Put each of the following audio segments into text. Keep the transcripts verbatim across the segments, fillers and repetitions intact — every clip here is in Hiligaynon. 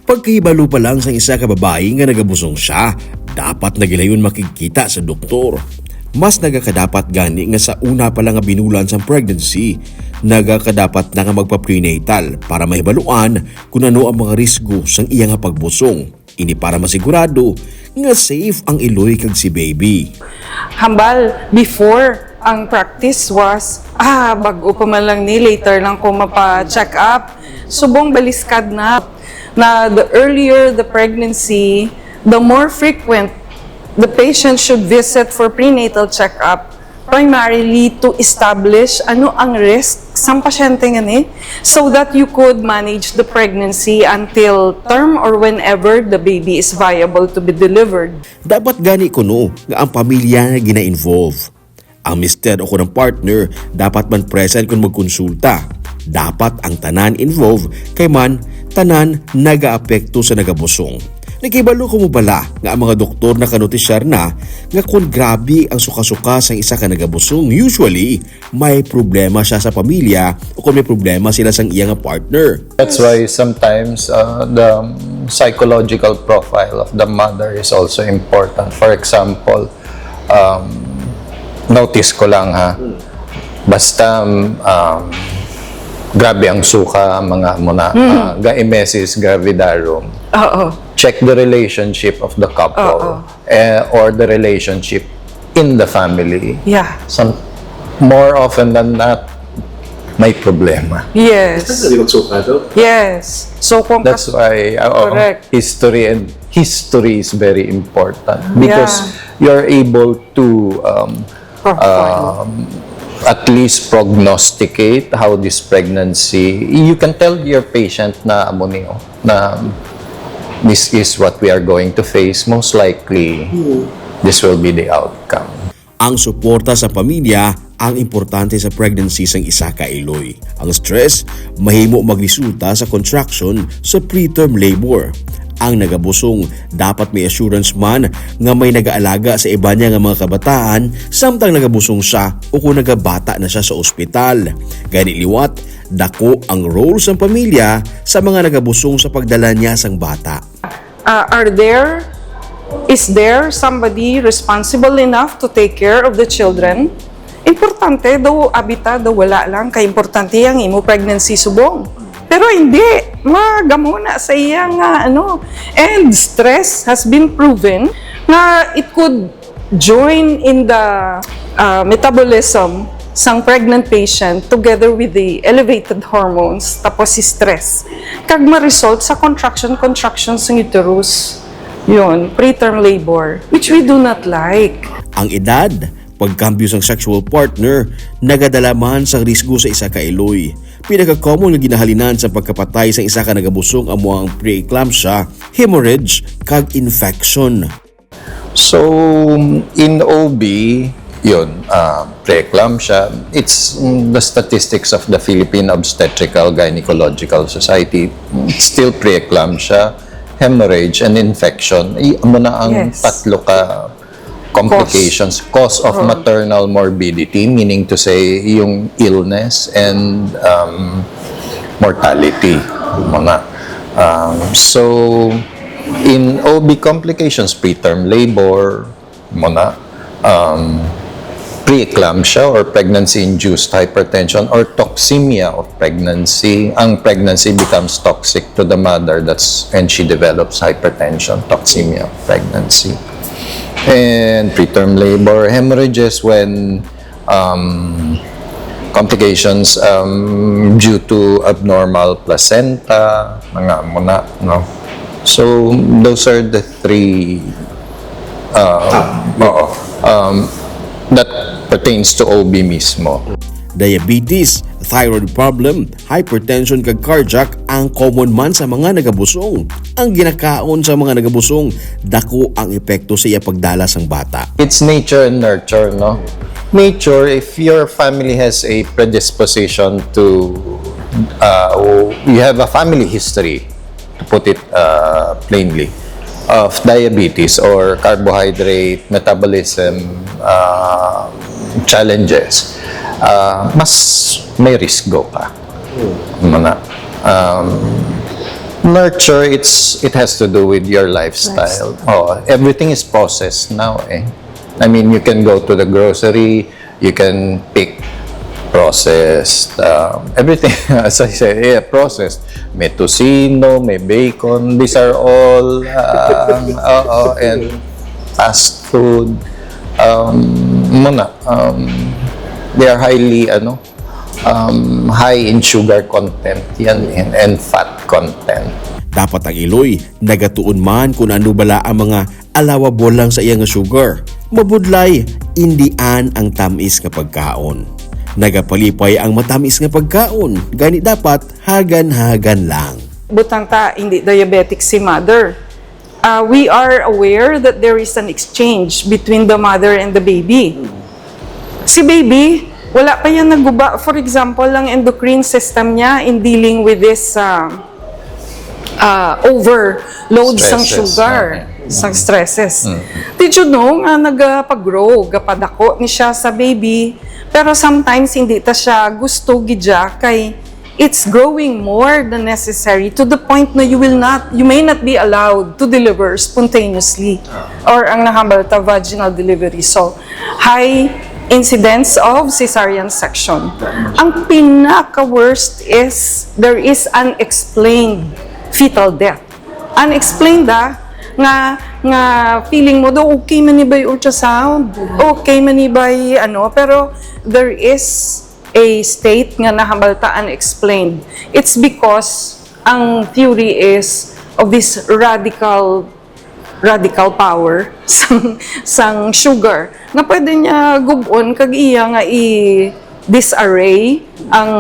Pagkahibalo pa lang sang isa ka babayi nga nagabusong siya, dapat na gilayon makigkita sa doktor. Mas nagakadapat gani nga sa una pa lang nga binulan sang pregnancy, nagakadapat na nga magpa-prenatal para mahibaluan kung ano ang mga risgo sang iya nga pagbusong. Ini para masigurado nga safe ang iloy kag si baby. Hambal, before, ang practice was, ah, bag-o pa man lang ni, later lang ko mapa-check up. Subong baliskad na, na the earlier the pregnancy, the more frequent the patient should visit for prenatal check-up, primarily to establish ano ang risk sang pasyente nga ni, so that you could manage the pregnancy until term or whenever the baby is viable to be delivered. Dapat gani kuno nga ang pamilya nga gina-involve. Ang mister o kon ang partner dapat man present kon magkonsulta. Dapat ang tanan involved, kay man tanan nagaapekto sa nagabusong. Nakibalo ko mo bala nga ang mga doktor nakanotisyar na nga kon grabe ang suka-suka sang isa ka nagabusong, usually may problema siya sa pamilya o kon may problema sila sang iya nga partner. That's why sometimes uh, the psychological profile of the mother is also important. For example, um, notice ko lang ha, basta um, grabe ang suka, mga muna, uh, ga-emesis gravidarum. Oo. Check the relationship of the couple Oo. eh, or the relationship in the family. Yeah. Some, more often than not, may problema. Yes. Hindi magsuka to. Yes. So kung That's kas- why uh, oo, Correct. history and history is very important because Yeah. you're able to um, Profile. um, at least prognosticate how this pregnancy, you can tell your patient na amo ni, oh, na this is what we are going to face, most likely this will be the outcome. Ang suporta sa pamilya ang importante sa pregnancy sang isa ka iloy. Ang stress mahimo magresulta sa contraction sa preterm labor. Ang nagabusong dapat may assurance man nga may nagaalaga sa iban niya nga mga kabataan samtang nagabusong siya o kung nagabata na siya sa ospital. Gani liwat, dako ang role sang pamilya sa mga nagabusong sa pagdala niya sang bata. Uh, are there, is there somebody responsible enough to take care of the children? Importante daw, abi ta daw wala lang kay importante ang imo pregnancy subong. Pero hindi, magamo na sa iya nga ano. And stress has been proven nga it could join in the uh, metabolism sang pregnant patient together with the elevated hormones tapos si stress kag ma-result sa contraction contraction sa uterus, yun, preterm labor, which we do not like. Ang edad, pagkambyo sang sexual partner, nagadala man sang risgo sa isa ka iloy. Pinaka-common nga ginahalinan sa pagkapatay sa isa ka nagabusong amo ang preeclampsia, hemorrhage, kag infection. So, in O B, yun, uh, preeclampsia, it's mm, the statistics of the Philippine Obstetrical Gynecological Society. It's still preeclampsia, hemorrhage, and infection. I, amo na ang Yes. tatlo ka complications, cause, of maternal morbidity, meaning to say, yung illness and um, mortality. Mga. Um, so, in O B complications, preterm labor, muna, um, preeclampsia or pregnancy-induced hypertension or toxemia of pregnancy. Ang pregnancy becomes toxic to the mother, that's and she develops hypertension, toxemia of pregnancy. And preterm labor, hemorrhages when um, complications um, due to abnormal placenta, mga muna, no? So, those are the three uh, oo, um, that pertains to O B mismo. Diabetes, thyroid problem, hypertension kag cardiac ang common man sa mga nagabusong. Ang ginakaon sa mga nagabusong, dako ang epekto sa iya pagdala sang bata. It's nature and nurture, no? Nature, if your family has a predisposition to uh, you have a family history, to put it uh, plainly, of diabetes or carbohydrate metabolism uh, challenges, uh, mas may risgo ka. Mga, um, nurture, it's, it has to do with your lifestyle. Oh, everything is processed now eh. I mean, you can go to the grocery, you can pick processed, um, everything, as I say, yeah, processed. May tocino, may bacon. These are all, uh, oo, and fast food. Um, muna, um, they are highly, ano, um, high in sugar content yan, and, and fat content. Dapat ang iloy nagatuon man kung ano bala ang mga allowable lang sa iya nga sugar. Mabudlay, indian ang tamis nga pagkaon. Nagapalipay ang matamis nga pagkaon, gani dapat hagan-hagan lang. Butang ta, hindi diabetic si mother. Uh, we are aware that there is an exchange between the mother and the baby. Si baby, wala pa yan naguba. For example, ang endocrine system niya in dealing with this uh, uh, overload sang Stresses. Sugar, Okay. Sang stresses. Did you know nga nagapag-grow, gapadako ni siya sa baby, pero sometimes hindi ta siya gusto gidya kay it's growing more than necessary to the point na you will not, you may not be allowed to deliver spontaneously or ang nahambal ta vaginal delivery. So, high incidence of cesarean section. Ang pinaka-worst is there is unexplained fetal death. Unexplained ah, nga nga feeling mo do okay man ni by ultrasound, okay man ni by ano, pero there is a state nga nahambal ta unexplained. It's because ang theory is of this radical radical power sang, sang sugar nga pwede niya gubon kag iya nga i-disarray ang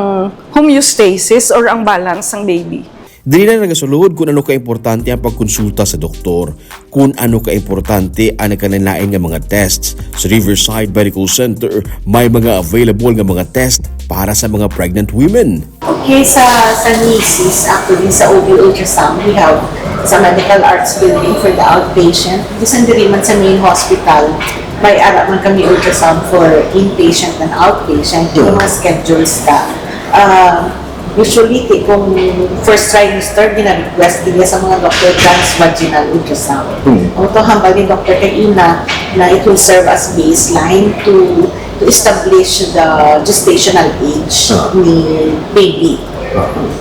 homeostasis or ang balance sang baby. Diri lang nagasulod kung ano kaimportante ang pagkonsulta sa doktor, kung ano kaimportante ang nagkalain-lain nga mga tests. Sa Riverside Medical Center, may mga available nga mga test para sa mga pregnant women. Okay, sa San Luis, actually, sa O B ultrasound, we have sa Medical Arts Building for the outpatient. Bisan diri man sa main hospital, may ara man kami ultrasound for inpatient and outpatient. Yung mga schedules ka. Ah, usually, ti-, kung first trimester, gina-request din sa mga doktor transvaginal ultrasound. Ang ito, hambal ni Doktor Kaina na it will serve as baseline to to establish the gestational age Ah. ni baby.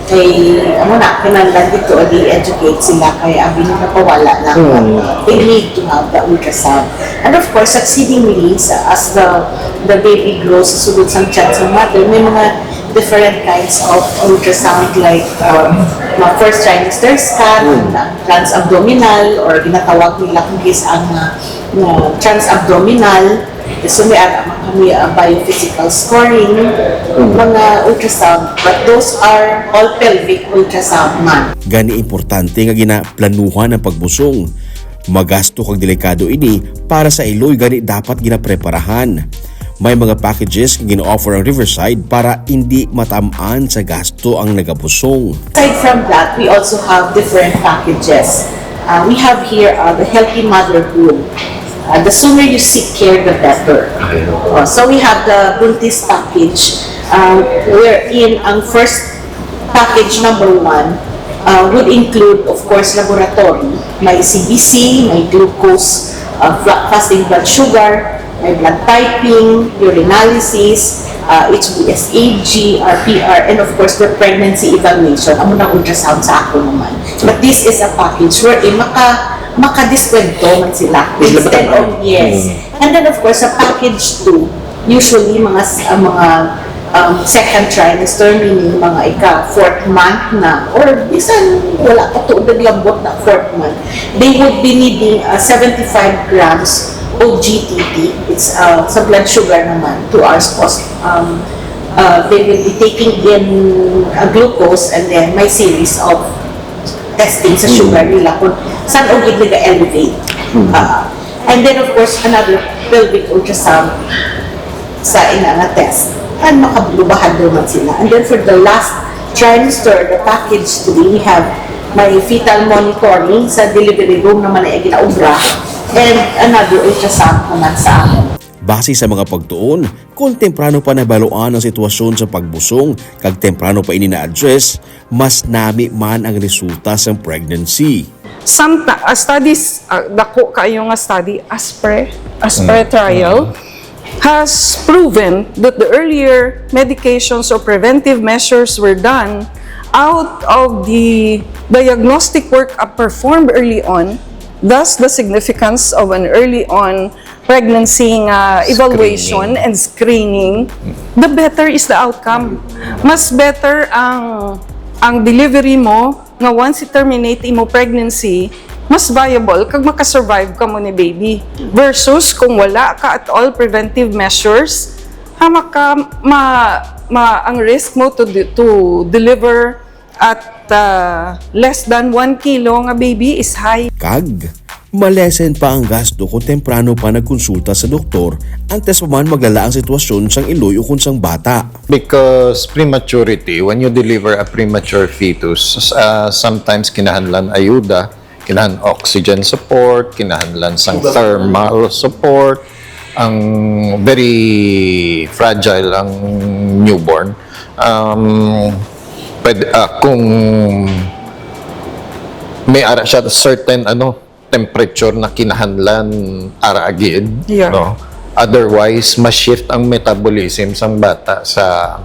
Kay, amo na, kinahanglan dito, di educate sila kay abi nila napawala na. Hmm. They need to have the ultrasound. And of course, succeedingly, sa, as the the baby grows, sa sulod sang tiyan sa mother, may mga different kinds of ultrasound like um, mga first trimester scan, ang transabdominal, or ginatawag nila kung kis ang uh, uh, transabdominal. So may ara man kami uh, biophysical scoring, mga ultrasound, but those are all pelvic ultrasound man. Gani importante nga ginaplanuhan ang pagbusong. Magasto kag delikado ini para sa iloy, gani dapat ginapreparahan. May mga packages nga gina-offer ang Riverside para indi matam-an sa gasto ang nagabusong. Aside from that, we also have different packages. Uh, we have here uh, the Healthy Motherhood. Uh, the sooner you seek care, the better. Uh, so we have the Buntis package, uh, wherein ang first package number one uh, would include, of course, laboratory. May C B C, may glucose, uh, fla- fasting blood sugar, may blood typing, urinalysis, uh, H B S A G, R P R, and of course, the pregnancy evaluation. Amo nang ultrasound sa ako naman. But this is a package wherein maka, makadiskwento man sila. Instead of, yes. And then, of course, sa package two, usually, mga, s- uh, mga um, second trimester, meaning mga ika fourth month na, or bisan wala pa to, naglambot na fourth month, they would be needing uh, seventy-five grams of G T T. It's uh, sa blood sugar naman, two hours post. Um, uh, they will be taking in a glucose and then may series of testing sa sugar nila kung saan o gid nag-elevate. Uh, and then, of course, another pelvic ultrasound sa ina nga test. And makalubahan daw man sila. And then for the last Trimester, the package three, we have may fetal monitoring sa delivery room naman ay ginaobra, and another ultrasound naman sa amon. Base sa mga pagtuon, kung temprano pa nabaluan ang sitwasyon sa pagbusong kag temprano pa ini na-address, mas nami man ang resulta sang pregnancy. Some ta- uh, studies, uh, dako kayo nga study, ASPRE, ASPRE trial, has proven that the earlier medications or preventive measures were done out of the diagnostic work uh, performed early on, thus the significance of an early on pregnancy nga evaluation and screening, the better is the outcome. Mas better ang ang delivery mo nga once i-terminate imo pregnancy, mas viable kag makasurvive ka mo ni baby. Versus kung wala ka at all preventive measures, ha maka, ma, ma, ang risk mo to, de- to deliver at uh, less than one kilo nga baby is high. Kag, malesen pa ang gasto kung temprano pa nagkonsulta sa doktor, antes pa man maglala ang sitwasyon sang iloy ukon sang bata. Because prematurity, when you deliver a premature fetus, uh, sometimes kinahanglan ayuda, kinahanglan oxygen support, kinahanglan sang thermal support, ang very fragile ang newborn. Um, pwede, ah, kung may ara siya certain ano temperature na kinahanglan ara agid, Yeah. no? Otherwise, ma-shift ang metabolism sang bata sa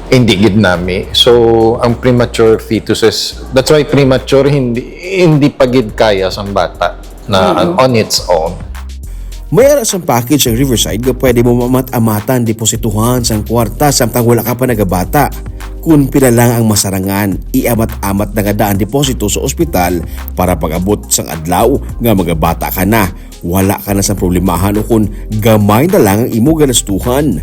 hindi gid nami. So, ang premature fetuses, that's why premature hindi hindi pa gid kaya sang bata na on its own. May ara sang package ang Riverside nga pwede mo mamat-amatan deposituhan sang kwarta samtang wala ka pa nagabata. Kung pila lang ang masarangan, iamat-amat na nga daan deposito sa ospital para pag-abot sang adlaw nga magabata ka na. Wala ka na sang problemahan ukon gamay na lang ang imo ganastuhan.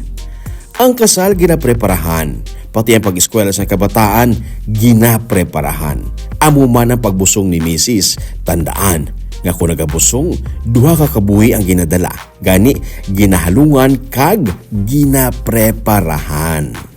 Ang kasal ginapreparahan, pati ang pag-eskwela sa kabataan ginapreparahan. Amo man ang pagbusong ni Misis. Tandaan nga kung nagabusong, duha ka kabuhi ang ginadala. Gani, ginahalungan kag ginapreparahan.